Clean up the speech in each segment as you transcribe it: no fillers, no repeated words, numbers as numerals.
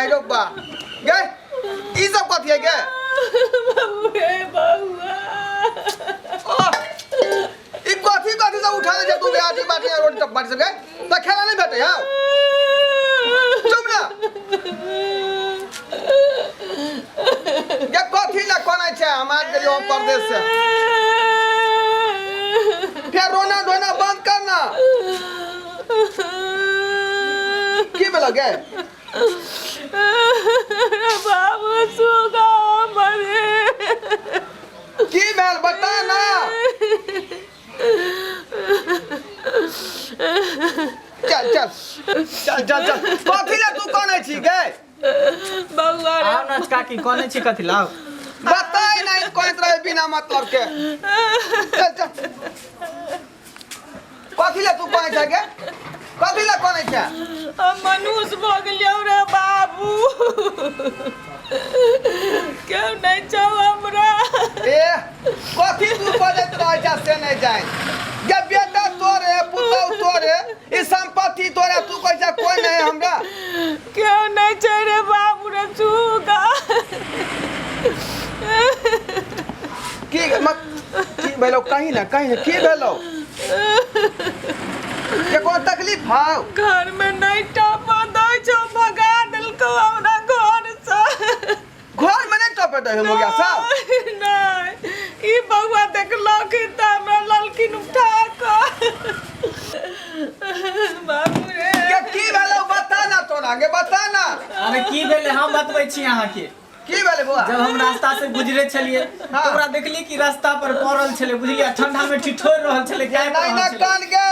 आइरो बा गे ई सब कथी है गे बाबू रे बउआ ओह, ई कथी कथी सब उठा ले तू ब्याह बाटी रोटी सब बाटी सब गे त खेला नहीं भेटे हां चुप ना गे कथी ला कोना छै हमार गेलियो हम परदेश से फेर रोना धोना बंद कर ना की भेलो गे बाबू सुगा मरे की भेल बता ना चल चल चल चल चल कथी ला तू कोने छी गे बउआ रे आउ ना काकी कोने छी कथी लाउ बताई नहीं कोई तरह बिना मतलब के चल चल कथी ला तू कोने छै गे कथी ला कोने छै हम मनुष्य भऽ गेलियौ रे बाबू केओ नहि छौ हमरा ए कथी तू बजैत रहै छै से नहि जानि गे बेटा तोरे पुतहु तोरे ई संपत्ति तोरे तू कहै छै कोई नहीं हमरा केओ नहि छै रे बाबू रे सुगा की की भेलो कहीं ना कहीं ना की भेलो के कोनो तकलीफ हौ घर में नहीं टपा दै छौ भगा देलकौ हमरा घर से घर में नहीं टपे दै हो गया सब नहीं ई बउआ देखलक तऽ हमरा ललकिन उठा कऽ बाबू रे के की भेलो बता ना तोरा के बता ना अरे की भेलै हम बतबै छी अहाँके की भेलै बौआ जब हम रास्ता से गुजरे छलिए हाँ। तऽ ओकरा देखलिए कि रास्ता पर पड़ल छलै बुझलिए ठंडा में ठिठोर रहल छलै काँपि नहीं रहल ना छलै कान गे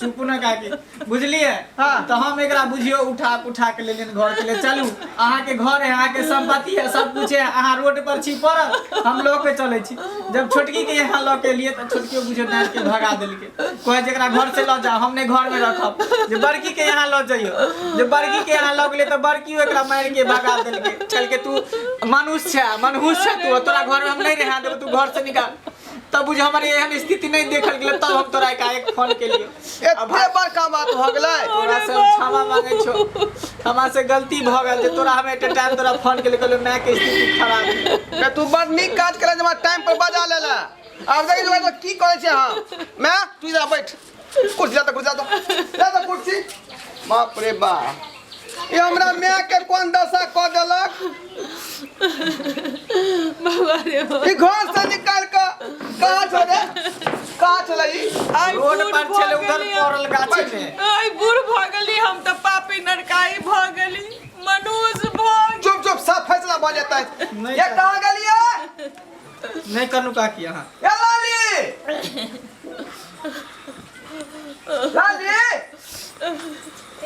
चुप न काकी बुझलिए हाँ। तऽ हम एकरा बुझियो उठा उठा के लेलियन घर के लिए चलू अहाँके घर है अहाँके संपत्ति है सब कुछ है अहाँ रोड पर छी पड़ल हम लऽ के चलै छी जब छोटकी के यहाँ लऽ के एलिए तऽ छोटकियो बुझियो डाँट के भगा देलकै कहे जेकरा घर से लऽ जाओ हम नहीं घर में रखब जे बड़की के यहाँ लऽ जइयो जे बड़की के यहाँ लऽ गेलै तऽ बड़की एकरा मारि के भगा देलकै चल के तू मनुष्य छै मनहूस छै तू तोरा घर में हम नहीं रहा देबो तू घर से निकाल तब बुझ हमर एहन स्थिति नहीं देखल गेलै तब हम तोरा एकाएक फोन केलियो एते बड़का बात भऽ गेलै तोरा से हम क्षमा मांगे छो हमरा से गलती भऽ गेल जे तोरा हम एटे टाइम तोरा फोन केलियो कहलियो माय के स्थिति खराब है के तू बड़ नीक काज केला जे हमरा टाइम पर बजा लेला आब देखी जो की करै छै अहाँ मैं तू इधर बैठ कुर्सी ला कुर्सी ला ला तो कुर्सी बाप रे बाप ये हमरा माय के कोन दशा कऽ देलक बाबा रे ई घर से निकाल के कहाँ छोड़े कहाँ छलै ई आइ रोड बूढ़ पर भऽ छलै उधर गेली पड़ल गाछी में आइ बूढ़ भऽ गेली हम तऽ पापी नरकाई भऽ गेली मनुष्य भऽ चुप चुप सब फैसला भऽ जेतै नहीं ये कहाँ गेलियै नहीं करू काकी अहाँ ए लाली लाली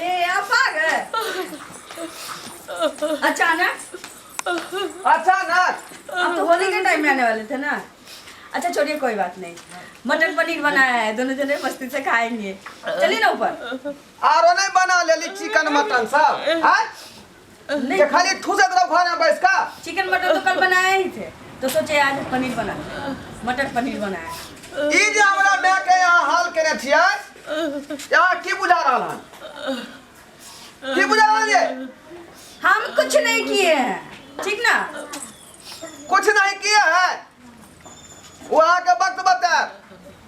ए आप आ गए अचानक अचानक आप तो होली के टाइम में आने वाले थे ना अच्छा छोड़िए कोई बात नहीं मटन पनीर बनाया है दोनों जने मस्ती से खाएंगे चलिए ना ऊपर आरो नहीं बना लेली चिकन मटन सब आय नहीं के खाली ठूसैत रहो घर में बैस का चिकन मटन तो कल बनाया ही थे तो सोचे आज पनीर बना मटर पनीर बनाया ई जे हमरा माय के यहाँ हाल केने छियै यहाँ की बुझा रहल हन की बुझा रहल ये हम कुछ नहीं किए हैं ठीक ना कुछ नहीं किए है वो अहाँके वक्त बतायब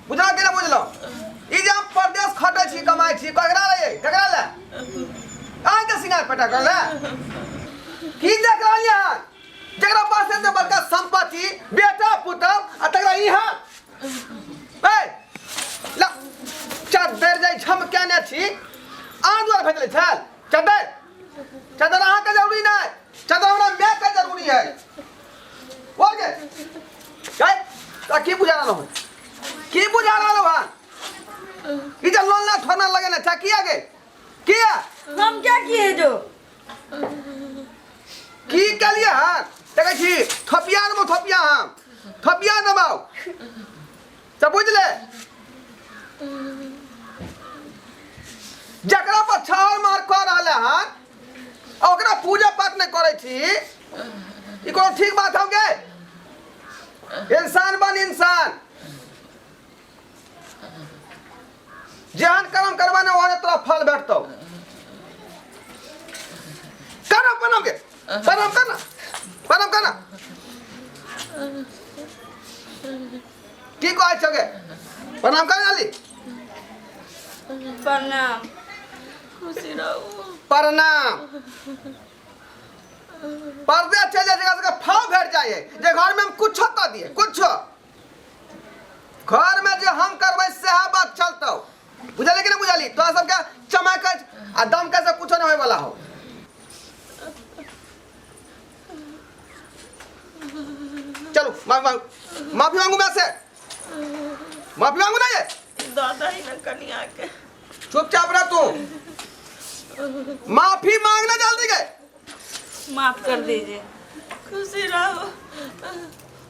बुझलौ कि नहि बुझलौ ई जे हम परदेश खटै छी कमाइ छी ककरा ले ककरा ले अहाँके सिंगार पेटा कर ले की देख रहलियै हन जकरा पास एते बड़का संपत्ति बेटा पुतहु आ तकरा ई हाल ए ला चद्दर जाइ झमकेने छी अहाँ दुआर भेजले छल चद्दर चद्दर अहाँके जरूरी नहि चद्दर हमरा मायके जरूरी है बोल के गए तो की बुझा रहल हूँ की बुझा रहल हूँ ई जे लोन ना ठोना लगे ना चा किया गे किया हम क्या किए जो की केलिए हन देखै छी थपिया देबो थपिया हम थपिया देबौ तऽ बुझले जकरा पर छाल मार कऽ रहल हन आ ओकरा पूजा पाठ नहि करै छी ई कोनो ठीक बात हो गे इंसान बन इंसान जेहन कर्म करबा ने ओहने तोरा फल भेटतौ कर प्रणाम कर ना, प्रणाम कर ना। की कहै छौ गे? प्रणाम कर जल्दी। प्रणाम। खुशी रहू। प्रणाम। पर्दे चल जाए जगह फाव भेट जाए जे घर में हम कुछो कऽ दिए, कुछो घर में जे हम करबै सएह बात चलतौ। बुझलियै कि नहि बुझलियै? तोरा सबके चमक आ दमके से कुछो नहि होय वाला हो। चलो माफी मांगू, माफी मांगू, मैं से माफी मांगू ना ये। दादा ही ना कनिया के। चुपचाप रह तू, माफी मांगना जल्दी गए। माफ कर दीजिए। खुशी रहो।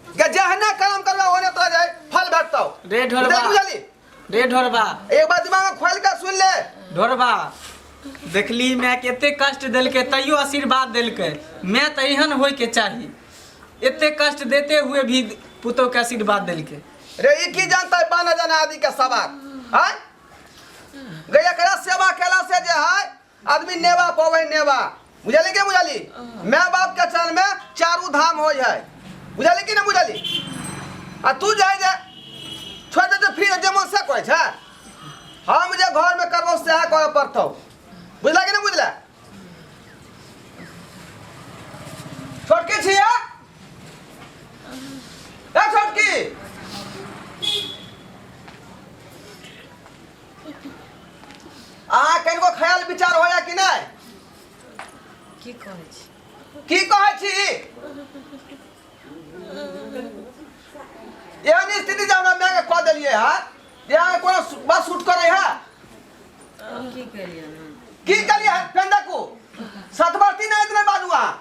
के जहना कर्म करबा ओने तोरा जाए फल भेटतौ। रे ढोरबा। देख बुझली? रे ढोरबा, एक बार दिमाग में खोल के सुन ले। ढोरबा, देखली माय के एते कष्ट देलकै तैयो आशीर्वाद देलकै। माय तऽ एहन होय के चाही, एते कष्ट देते हुए भी पुतोह के आशीर्वाद देलकै। रे ई की जानता है बाना जाना आदि के सवाल हैं गया करा सेवा केला से जे है आदमी नेवा पवे नेवा। बुझली के बुझली? माय बाप के चरण में चारू धाम होय है। बुझली कि ना बुझली? आ तू जाय जे छोड़ दे फिर जे मन से कहै छै हम जे घर में करबो सएह करऽ पड़तौ। बुझला कि ना बुझला? छोटकी छिया ए छोटकी, अहाँ कनिको ख्याल विचार होया कि नहि? की कहै छी? की कहै छी? एहन स्थिति जे हमरा मायके कऽ देलियै हँ जे अहाँके कोनो बात सूट करै है? की केलियै हन? की केलियै हन? फेर देखू सतबरती नहि इतने बाजू। अहाँ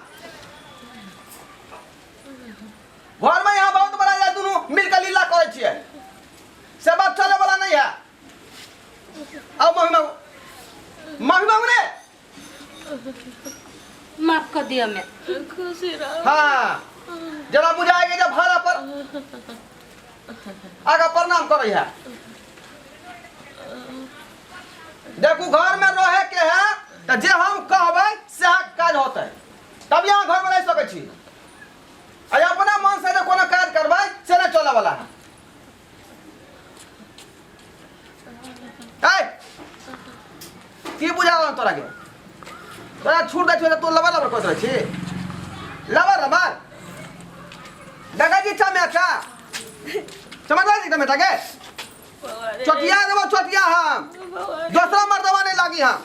घरमे यहाँ बहुत बड़ा जाय दुनू मिलके लीला करै छियै, से बात चले वाला नहीं है। आओ माफी मांगू, माफी मांगू रे। माफ कर दिया मैं। खुशी रहो। हाँ जरा बुझाएगी जब भाड़ा पर आगा प्रणाम करे है। देखू घर में रहे के है तो जे हम कहबै सएह काज होतै, तब यहाँ घर में रह सकै छी। आ अपना मन से जे कोनो काज करबै से नहि चले वाला है। ए की बुझा रहल तोरा के? तोरा छूट दै छियौ तऽ तू लबर लबर करैत रहै छी, लबर लबर। देखै छी चमेटा, समझ छी चमेटा के? चोटिया देबो चोटिया हम, दोसरा मर्दवा नहीं लागी हम।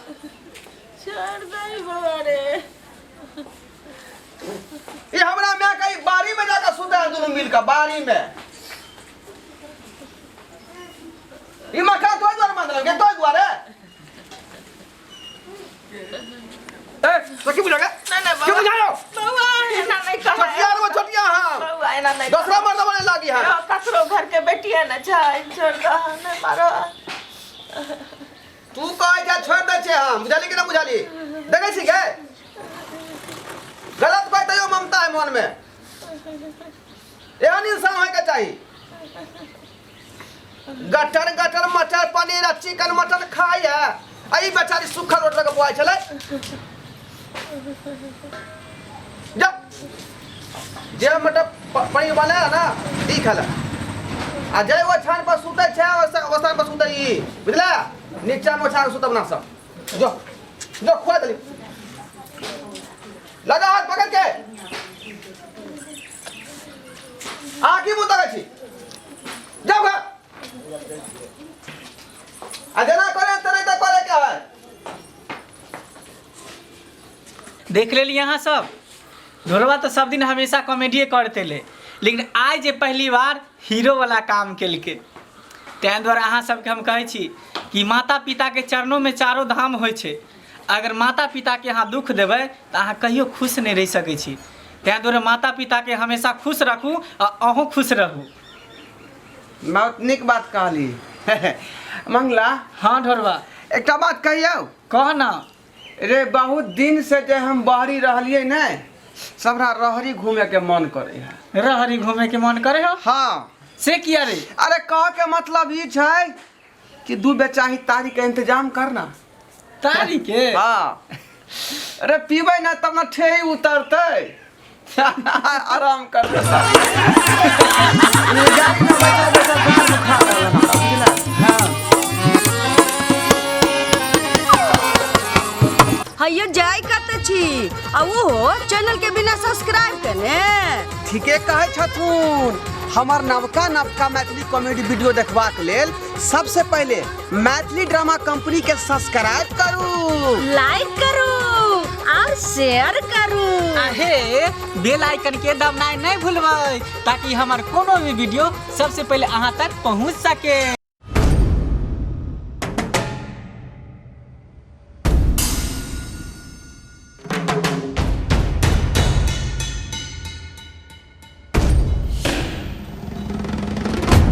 छोड़ दे बौआ रे। ये हमरा माय के बाड़ी में जाकर सुते हैं दोनों मिलकर बाड़ी में। ये मकान तो द्वार मान के तो द्वार है। ए तो की बुझागा? ना ना क्यों बुझायो? बौआ एना नहीं कह। छोटिया रे छोटिया हम, बौआ एना नहीं। दूसरा मर्दवा नहीं लागी हम। ककरो घर के बेटी है ना छै, छोड़ दे नहीं मारो। तू कहै छै छोड़ दै छै हम, बुझली कि ना बुझली? देखै छी के गलत कहै तैयो ममता है मन में। एहन इंसान होय के चाही। गटर गटर मटर पनीर आ चिकन मटन खाइ है आ ई बेचारी सूखल रोट लऽ के बौआइ छलै। जा जे मटर पनीर बने है ना ई खेला आ जे ओछान पर सुतै छै ओछान पर सुतै ई, बुझला? नीचा में ओछान सुतब ना सब। जो जो खुआ देली, लगा हाथ पकड़ के। आ की मुँह तकै छी? जाउ घर आ जेना करे तेना तऽ करे के है। देख लेली अहाँ सब, ढोरबा तऽ सब दिन हमेशा कॉमेडीए करते ले, लेकिन आइ जे पहली बार हीरो वाला काम केलकै। ताहि दुआरे अहाँ सबके हम कहै छी कि माता पिताके चरणोंमे चारो धाम होइ छै। अगर माता पिताके अहाँ दुख देबै तऽ अहाँ कहियो खुश नहि रहि सकै छी। ताहि दुआरे माता पिताके हमेशा खुश राखू आ अहूँ खुश रहू। बहुत नीक बात कहली मंगला। हाँ ढोरबा। एकटा बात कहियौ? कह ना। रे बहुत दिन से जे हम बाहरी रहलियै ने, सबरा रहरी घूमे के मन करे है। रहरी घूमे के मन करे हो? हाँ। से किया रे? अरे कह के मतलब ई छै कि दू बेचाही तारी के इंतजाम करना। तारी के? हाँ। अरे पीबै ना तब ना ठेही उतरतै। आराम करतै सब। गाड़ी में बैठल बैठल गाड़ दुखा रहल हमरा, बुझला? हैयो जाय कत छी आ ओहो चैनल के बिना सब्सक्राइब केने। ठीके कहै छथुन। हमर नवका नवका मैथिली कॉमेडी वीडियो देखबाक लेल सबसे पहिले मैथिली ड्रामा कंपनी के सब्सक्राइब करू, लाइक करू और शेयर करू। आहे बेल आइकन के दबनाइ नहीं भूलबै ताकि हमर कोनो भी वीडियो सबसे पहिले अहाँ तक पहुँच सके।